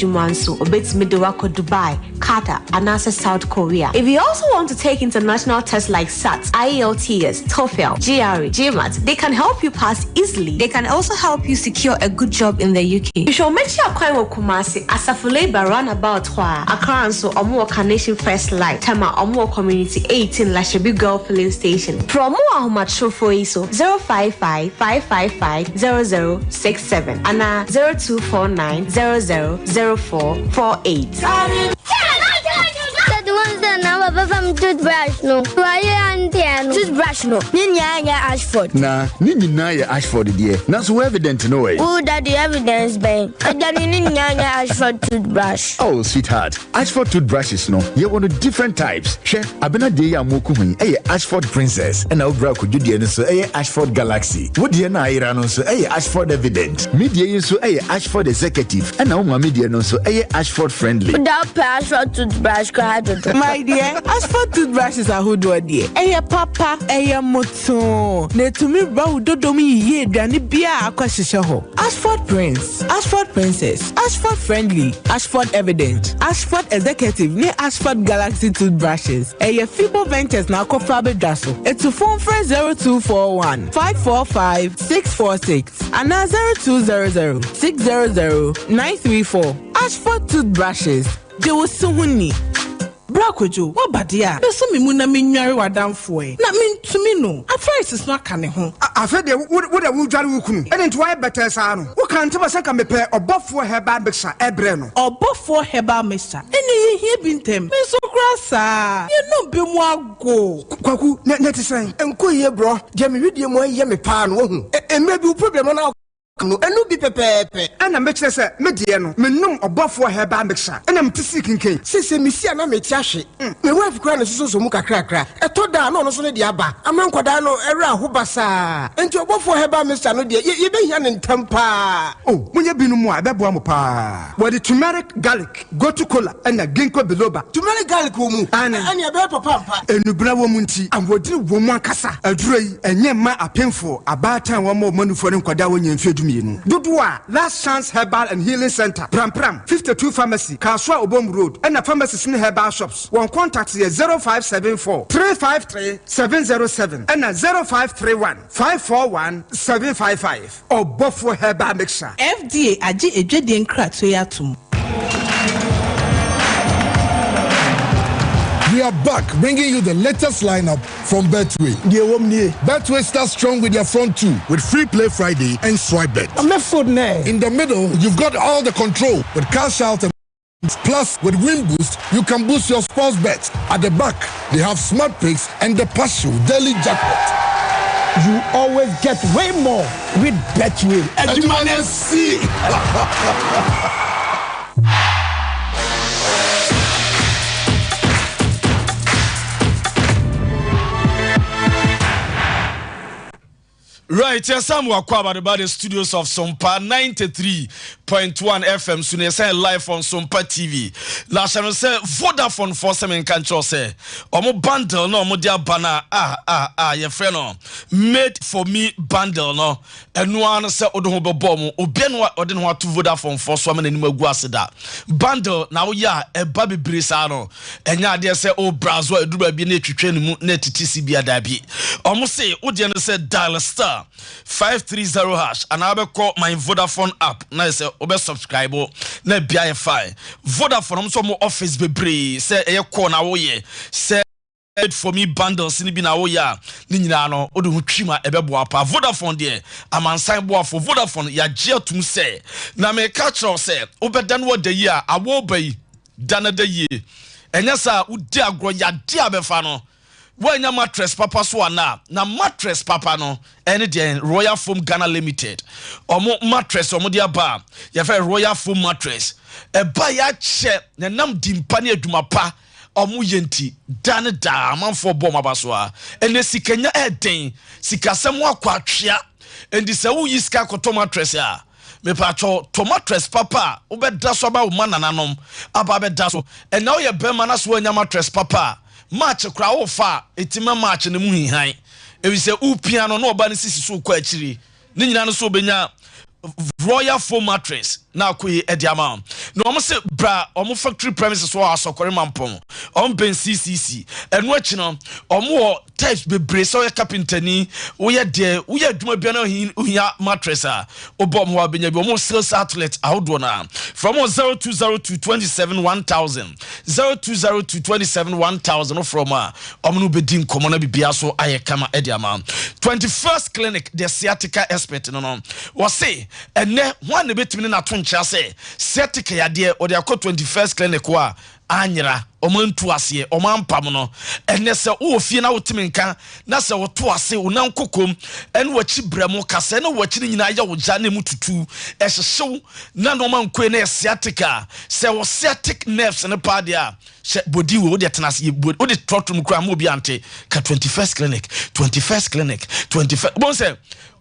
adwuma nso, obetumi de wakɔ Dubai, Qatar, anaasɛ South Korea. If you also want to take international tests like SAT, IELTS, TOEFL, GRE, GMAT, they can help you pass easily. They can also help you secure a good job in the UK. Hwehwɛ wɔn akyi akwan wɔ Kumasi, Asafo Labour roundabout hɔ a. Accra nso, wɔn wɔ Carnation First Light, Tema, wɔn wɔ Community 18 Lashibi Girl Filling Station. Frɛ wɔn wɔ ahomatrofoɔ yi so 055 555 0067 anaa 0249 00 0448. Toothbrush no toothbrush no ne nyinaa nyɛ Ashford. Na ne nyinaa yɛ Ashford deɛ, nanso wo evident no ɛ. Wo daddy evidence bɛn? Ɛda ne ne nyinaa nyɛ Ashford toothbrush. Oh sweetheart, Ashford toothbrushes no yɛwɔ no different types. Hwɛ, abena deɛ yi a moku ho yi ɛyɛ Ashford Princess, ɛna wo bra kodwo deɛ no nso ɛyɛ Ashford Galaxy. Wo deɛ no a ayera no nso ɛyɛ Ashford Evident. Me deɛ yi nso ɛyɛ Ashford Executive, ɛna wo maame deɛ no nso ɛyɛ Ashford Friendly. Wo da wopɛ Ashford toothbrush koraa dodo. My dear, Ashford toothbrushes ahodoɔ deɛ, ɛyɛ papa, ɛyɛ motoo, na ɛtumi wura wo dodom yiyi aduane biara akɔhyehyɛ hɔ. Ashford Prince, Ashford Princess, Ashford Friendly, Ashford Evident, Ashford Executive ne Ashford Galaxy toothbrushes. Ɛyɛ Fibo Ventures na akɔfa abɛdwa so. Etufo mfrɛ 0241 545 646 anaa 0200 600 934. Ashford toothbrushes. Gye wo se ho ni. Bra Kwadwo, woaba deɛ a, bɛsɔ me mu na mennware w'adamfoɔ ɛ. Na mentumi no. Arthritis no aka ne ho. Afei deɛ wo deɛ wodware wo kunu ɛne nti wayɛ bɛtɛɛ saa no. Woka ntam a sɛ nka mepɛ Ɔbɔfoɔ Herbal Mixture ɛbrɛ no. Ɔbɔfoɔ Herbal Mixture, ɛneɛ yɛhia bi ntɛm. Me nso koraa saa. Yɛnom bi mu ago. Kwaku, na ɛte sɛn? Ɛnkɔ yie brɔ, deɛ me wedeɛ mu ayɛ me paa no wahu. Mmerɛ bi wo problem no na no, ɛno bi pɛpɛɛpɛ. Ɛna mekyerɛ sɛ me deɛ no, menom Ɔbɔfoɔ Herbal Mixture ɛna mete sii kenken. Seesei mesi a na mete ahwe. Me wife koraa na ɛsosɔsosɔ mu kakrakra. Ɛtɔ da a na ɔno nso ne deɛ aba ama nkwadaa no werɛ aho basaa. Enti Ɔbɔfoɔ Herbal Mixture no deɛ, yɛ, yɛbɛhia no ntɛm paa. Oh, monyɛ binom a, ɛbɛboa mo paa. Wɔde turmeric, garlic, gotu kola ɛna ginkgo biloba. Turmeric garlic wɔ mu? Aane. Ɛnneɛ ɛbɛyɛ papa ampa. Nnubena wɔ mu nti, ahoɔdini wɔ mu ankasa. Aduro yi, ɛnyɛ mma apemfoɔ, abaatan a wɔma wɔn anufoɔ ne nkwadaa a wɔnnya mfeɛ dumienu. Dodoɔ a, Last Chance Herbal and Healing Centre, Prampram, 52 Pharmacy, Kasoa Obom Road, ɛna pharmacies ne herbal shops. Wɔn contact yɛ 0574 353 707 ɛna 0531 541 755. Ɔbɔfoɔ Herbal Mixture. FDA agye adwadie nkratoɔ yi atom. We are back bringing you the latest lineup from Betway. Betway starts strong with their front two with Free Play Friday and Swipe Bet. In the middle, you've got all the control with Cash Out and Plus, with Win Boost, you can boost your sports bets. At the back, they have Smart Picks and the Partial Daily Jackpot. You always get way more with Betway. Edumane C. Right, yes, I'm Wakwaba about the studios of Sompa 93.1 FM. So, yes, live on Sompa TV. Last time I said Vodafone for some in country say, Omo bundle no, omo dia banner, ah, ah, ah, your friend, no, made for me bundle no, ɛno ara no sɛ wode ho bɛbɔ mu obia no ɔde ne ho ato Vodafone foɔ so ama n'anim agu ase da bundle na woyɛ a ɛba bebree saa no ɛnyɛ adeɛ sɛ o browse a ɛduru baabi na ɛtwitwa ne mu na ɛtete si bia daabi. Ɔmo se wodeɛ no sɛ dial star 530 hash anaa wobɛkɔ my Vodafone app na yɛ sɛ wobɛ subscribe na bia yɛ fine. Vodafone ɔmo sɛ ɔmo office bebree sɛ ɛyɛ call na woyɛ sɛ made for me bundles no bi na woyɛ a ne nyinaa no wode ho twim a ɛbɛboa paa. Vodafone deɛ amansan boafo. Vodafone yɛagye atum sɛ na meka kyerɛ wo sɛ wobɛda no wada yi a awɔ ba yi da no da yie. Ɛnyɛ sɛ a wodi agorɔ yade a bɛfa no woanya mattress papa so ana na mattress papa no ɛne deɛ Royal Foam Ghana Limited ɔmo mattress ɔmo de aba a yɛfrɛ Royal Foam mattress ɛba yɛakyɛ na nam di mpa ne adwuma pa ɔmo yɛ nti da ne daa amanfoɔ bɔ ɔmo aba so a ɛnɛ sikanya ɛɛden sikasɛm akɔ atwea nti sɛ woyi sika kɔtɔ mattress a mepatwɔ tɔ mattress papa a wobɛda so aba wo ma nananom aba abɛda so. Ɛnɛ woyɛ bɛrima na so woanya mattress papa a match koraa wofa a ɛtumi ma match no mu hihan ɛfiri sɛ wopia no na ɔba no sisi so kɔ akyiri ne nyinaa no so wobɛnya. Royal Foam Mattress na akɔ yi ɛde ama na wɔn sɛ bra wɔn factory premises wɔ Asɔkɔre Mampɔn, wɔn bɛn CCC. Ɛno akyi no, wɔn wɔ types bebree. Sɛ ɔyɛ kapentani, woyɛ deɛ woyɛ adwuma bia na ohia mattress a, wobɔ wɔn hɔ abɛnya bi. Wɔn sales outlet ahodoɔ na from 0202 27 1000, 0202 27 1000 from a wɔn no bɛdi nkɔmɔ na biribiara so ayɛ kama ɛde ama. 21st Clinic, the sciatica expert no, wɔse ɛnɛ ho a na ebɛtumi ne n'ato nkyɛn sɛ sciatica yadeɛ wɔde akɔ 21st Clinic hɔ a anyera, ɔmo ntu aseɛ, ɔmo ampam no. Ɛnɛ sɛ wowɔ fie na wotumi nka na sɛ woto ase, wo nan kokom ɛne wakyi brɛ mu kasa ne wakyi no nyinaa yɛ wo gya na emu tutu ɛhyehyew na nneɛma nkoe na yɛ sciatica, sɛ wɔ sciatic nerves ne paa deɛ a hyɛ bodi wo wode tena ase, wode trɔtrɔ mu kura ma obi ante ka 21st Clinic, 21st Clinic, 21st bon sɛ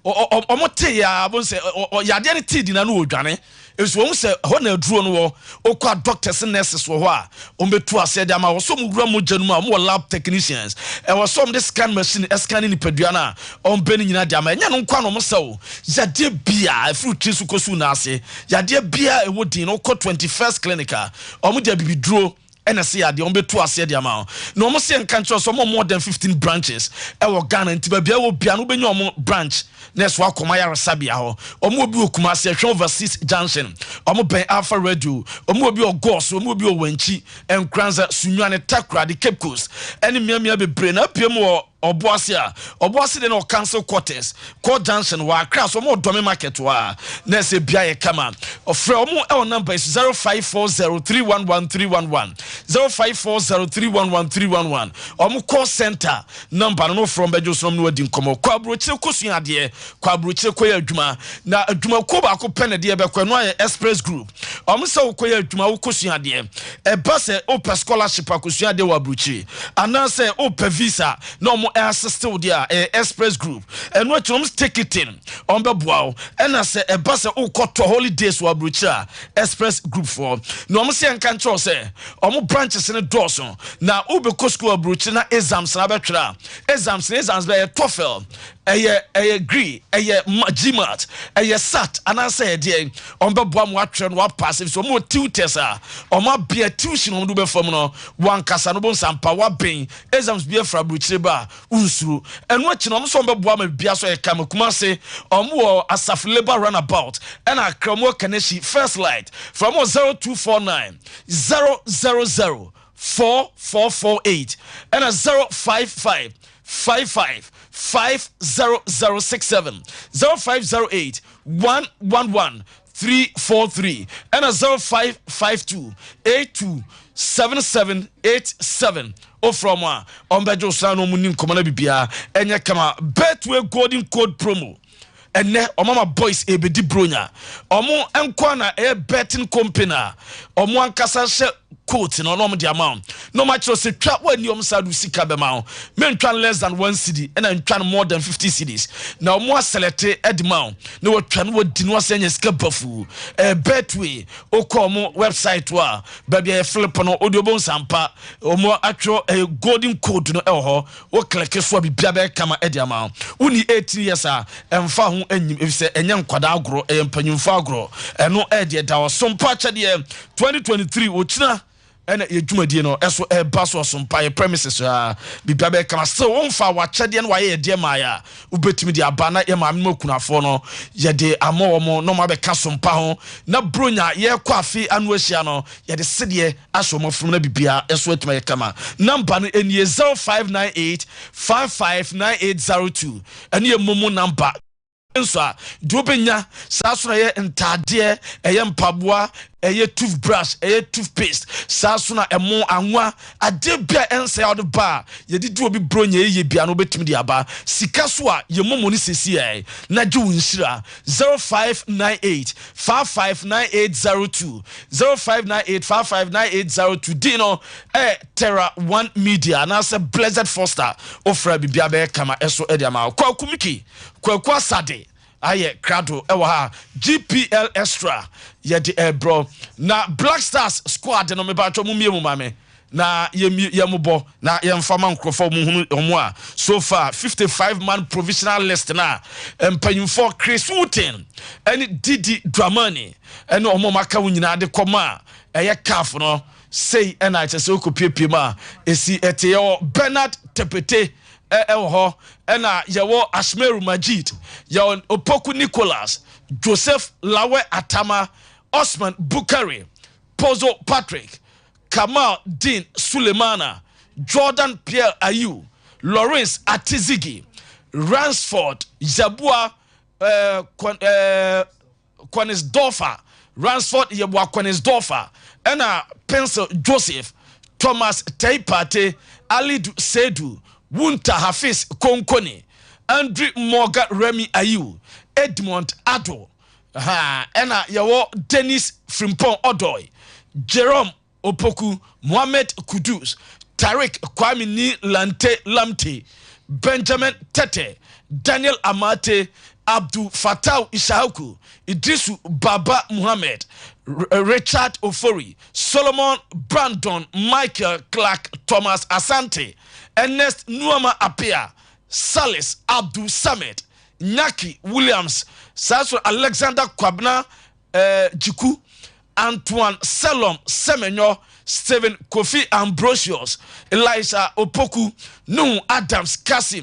ɔmo te ya bon sɛ yadeɛ no tee di na no wɔ dwane nso wɔn sɛ hɔ na aduro no wɔ. Okɔ a, doctors and nurses wɔ hɔ a wɔn bɛtu aseɛ de ama wɔ so. Wɔn wura mogya no mu a, wɔn wɔ lab technicians ɛwɔ so, wɔn de scan machine ɛscan ne nipadua no a wɔn bɛ ne nyinaa de ama. Ɛnyɛ no nkwa na wɔn sɛ o yadeɛ bia efiri tiri so kɔ so n'ase, yadeɛ bia ɛwɔ din no, kɔ 21st Clinic a wɔn de abibiduro ɛna sɛ yadeɛ wɔn bɛtu aseɛ de ama wo. Na wɔn sɛ nka nkyerɛ sɛ wɔn more than 15 branches ɛwɔ Ghana, nti baabi a ɛwɔ bia no, wobɛnya wɔn branch na ɛso akɔma yaresabea hɔ. Wɔn obi wɔ Kumasi, ɛhwɛ Overseas Junction, wɔn bɛn Alpha Radio. Wɔn obi wɔ Gɔs, wɔn obi wɔ Wankyi, Nkranza, Sunyani, Takoradi, Cape Coast ɛne mmeammea bebree. Na apue mu wɔ Ɔboase a, Ɔboase de no Council Quarters, Court Junction wɔ Accra so. Ɔmo Dɔme Market wɔ a na ɛsɛ bia yɛ kama. Ɔfrɛ ɔmo ɛwɔ number is 0540311311, 0540311311. Ɔmo call center number no frɛ ɔmo bɛgye so no adi nkɔmɔ. Kɔ aburokyire kɔsua adeɛ, kɔ aburokyire kɔyɛ adwuma, na adwumakuo baako pɛ na deɛ bɛkɔ ɛno ayɛ Express Group. Ɔmo sɛ wokɔyɛ adwuma, wokɔsua adeɛ, ɛba sɛ wopɛ scholarship akɔsua adeɛ wɔ aburokyire anaasɛ wopɛ visa na ɔmo assist wo deɛ a, ɛyɛ Express Group. Ɛno akyi, ɔmo ticketing, ɔmo bɛboa wo. Ɛna sɛ ɛba sɛ wokɔtɔ holidays wɔ aburokyire a, Express Group foɔ na ɔmo sɛ nka nkyerɛw sɛ ɔmo branches no dɔɔso. Na wobɛkɔ school aburokyire na exams na abɛtwerɛ a, exams na exams bɛyɛ TOEFL, ɛyɛ GRE, ɛyɛ GMAT, ɛyɛ SAT anaasɛ ɛdeɛ, ɔmo bɛboa mo atwerɛ no wapass. So ɔmo wɔ tutors a ɔmo abea tuition, ɔmo de bɛfam no wankasa no bo nsampa wabɛn exams bi afra aburokyire ba a wonsuro. Ɛno akyi no, ɔmo nso ɔmo bɛboa ma bibia so ɛka ma. Kumase, ɔmo wɔ Asafo Labour Roundabout, ɛna Accra, ɔmo wɔ Kaneshie First Light. From 0249 000 4448 ɛna 055 55 50067, 0508 111 343 ɛna 0552 82 7787. Ofura mu a, ɔmbɛgye wo sra na ɔmu ni nkɔmmɔ no biribiara ɛnyɛ kama. Betway Golden Code promo ɛnɛ, ɔmama boys ebedi bronya. Ɔmo nkɔ na ɛyɛ betting company a ɔmo ankasa hyɛ coat na ɔno ɔmo de ama wo na ɔmo akyerɛ sɛ twa wɔani ɔmo saa do sika bɛma wo. Mentwa less than 1 cedi ɛna ntwa no more than 50 cedis na ɔmo aselect ɛde ma wo na wɔtwa no wɔdi no asɛ anya sika bafu. Betway, wokɔ ɔmo website hɔ a, baabi a yɛ flip no, wode ɔbɔ nsampa, ɔmo atwerɛ golden code no ɛwɔ hɔ. Wo click so a, biribia bɛyɛ kama ɛde ama wo. Woni 18 years a, ɛmfa ho anyim, ɛfisɛ ɛnyɛ nkwadaa agorɔ, ɛyɛ mpanyimfo agorɔ. Ɛno ɛdeɛ da ɔsompa akyɛdeɛ 2023 wɔkyina ɛna yɛ dwumadie no ɛso ɛba so. Ɔsompa yɛ premises a, biribia bɛyɛ kama. Still womfa wakyɛdeɛ no wayɛ yɛdeɛ maayɛ a, wobɛtumi de aba na yɛ maame no akunafoɔ no yɛde ama wɔn na ɔmo abɛka sompa ho. Na bronya yɛkɔ afe ano ahyia no, yɛde sedeɛ ahyɛ wɔn afurum na bibia ɛso atumi ayɛ kama. Number no ɛnie: 0598 559802. Ɛne yɛ momo number nso a deɛ wobɛnya saa so na ɛyɛ ntaadeɛ, ɛyɛ mpaboa, ɛyɛ toothbrush, ɛyɛ toothpaste, saa so na ɛmo, anwa, adeɛ bi a ɛnsɛ a wɔde ba a yɛde di obi buro nyɛ yie bia no, wobɛtumi de aba. Sika so a yɛ momo no sisi ɛ na gye wo nhyira: 0598 559802, 0598 559802. Din no ɛ Terra One Media anaasɛ Blessed Foster. Wofra biribia bɛyɛ kama ɛso ɛde ama wo. Kwaku Miki, Kwaku Asade ayɛ krado ɛwɔ ha. GPL Extra yɛde ɛbrɔ na Black Stars squad no, mebatwɛ mu mie mu ma me. Na yɛmobɔ na yɛmfa ma nkurɔfoɔ mu hunu ɔmo a so far 55 man provisional list na mpanyinfoɔ Chris Hughton ɛne Didi Dramani ɛne ɔmo a aka wo nyinaa de kɔma a ɛyɛ CAF no. Sei ɛna kyerɛ sɛ wokɔpiepie mu a ɛsi ɛte. Yɛwɔ Bernard Tepete ɛwɔ hɔ, ɛna yɛwɔ Ashmeru Majid, yɛwɔ Opoku Nicholas, Joseph Lawe Atama, Osman Bukari, Pozo Patrick, Kamal Dean Sulemana, Jordan Pierre Ayew, Lawrence Atizigi, Ransford Yabua Konisdorfer, Ransford Yeboah Konisdorfer, ɛna Pencil Joseph, Thomas Teipate, Alidu Sedu, Wunta Hafiz Konkoni, Andre Morgan, Remy Ayew, Edmond Ado ha, ɛna yɛwɔ Dennis Frimpong Odoy, Jerome Opoku, Mohammed Kudus, Tariq Kwame Ni Lante Lamte, Benjamin Tete, Daniel Amate, Abdul Fatah Ishaku, Idrisu Baba Muhammad, Richard Ofori, Solomon Brandon, Michael Clark, Thomas Asante, Ernest Nuama Apia, Salis Abdul Samed, Nyaki Williams, Saso Alexander Kwabena Jiku, Antoine Selom Semenyo, Stephen Kofi Ambrosius, Elisha Opoku, Nuhu Adams Kasim.